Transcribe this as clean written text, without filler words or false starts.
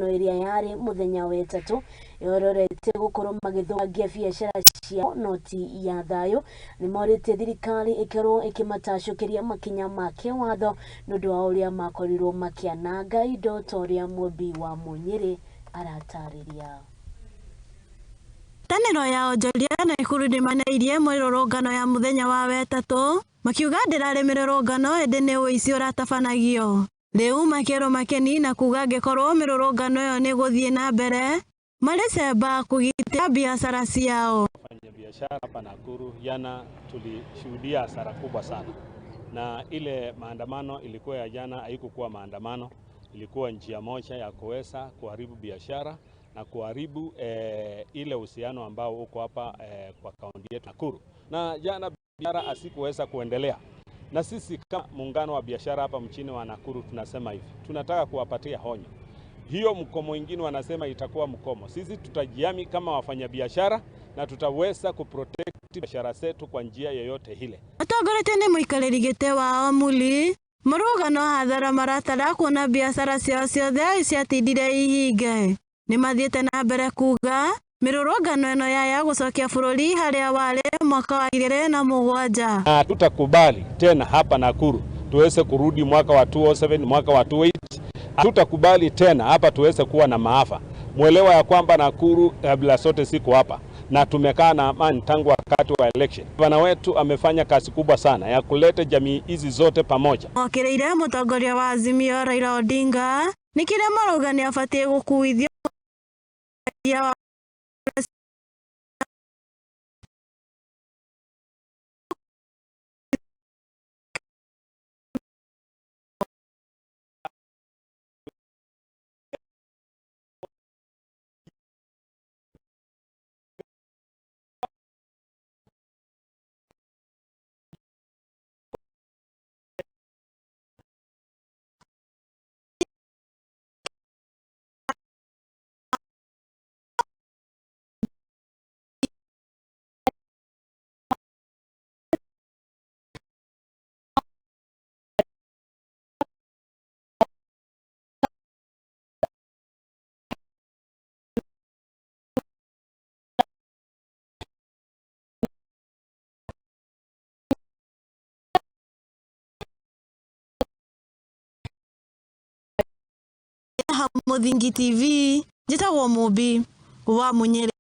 Mĩrũrũngano ĩrĩa yarĩ mũthenya wetatũ yororete gũkorwo magĩthũkangia biacara ciao no ti ya thayũ. Nĩ morĩtie thirikari ĩkorwo ĩkĩmatacũkĩria makinya ma kĩwatho nĩ ũndũ wa ũrĩa makorirwo makĩananga indo ta ũrĩa Mũmbi wa Mũnyĩrĩ aratarĩria. Ngwatanĩro ya onjoria Nakuru nĩmaneirie mĩrũrũngano ya mũthenya wa wetatũ makiuga ndĩrarĩ mĩrũrũngano ĩndĩ nĩ ũici ũratabanagio. Rĩu makĩrwo makeni na kuga angĩkorwo mĩrũrũngano ĩyo nĩ gũthiĩ na mbere marĩ cemba kũgitĩra biacara ciao. Biashara hapa Nakuru jana tulishuhudia hasara kubwa sana, na ile maandamano ilikuwa ya jana haikukuwa maandamano, ilikuwa njia moja ya kuweza kuharibu biashara na kuharibu ile uhusiano ambao uko hapa kwa kaunti yetu Nakuru. Na jana biashara hasikuweza kuendelea, na sisi kama muungano wa biashara hapa mchini wa Nakuru tunasema hivi, tunataka kuwapatia honyo hiyo mkomo mwingine wanasema itakuwa mkomo. Sisi tutajihami kama wafanyabiashara na tutaweza kuprotect biashara zetu kwa njia yoyote ile. Matongoretio nĩ mũikarĩri gĩtĩ wao Muli marauga no hathara maratara kuona biacara ciao ciothe ciatindire ihinge. Nĩmathiĩte na mbere kuga mĩrũrũngano ĩno yaya gũcokia bũrũri harĩa warĩ mwaka wa 2007. Na tutakubali tena hapa Nakuru tuweze kurudi mwaka wa 2007, mwaka wa 2008. Hatutakubali tena hapa tuweze kuwa na maafa. Mwelewa ya kwamba Nakuru kabila sote siko hapa na tumekaa na amani tangu wakati wa election. Gavana wetu amefanya kazi kubwa sana ya kuleta jamii hizi zote pamoja. Mokĩrĩire mũtongoria wa Azimio Raila Odinga nĩ kĩrĩa marauga nĩ abatiĩ gũkuithio wa Mũthingi TV njĩtagwo Mũmbi wa Mũnyĩrĩ.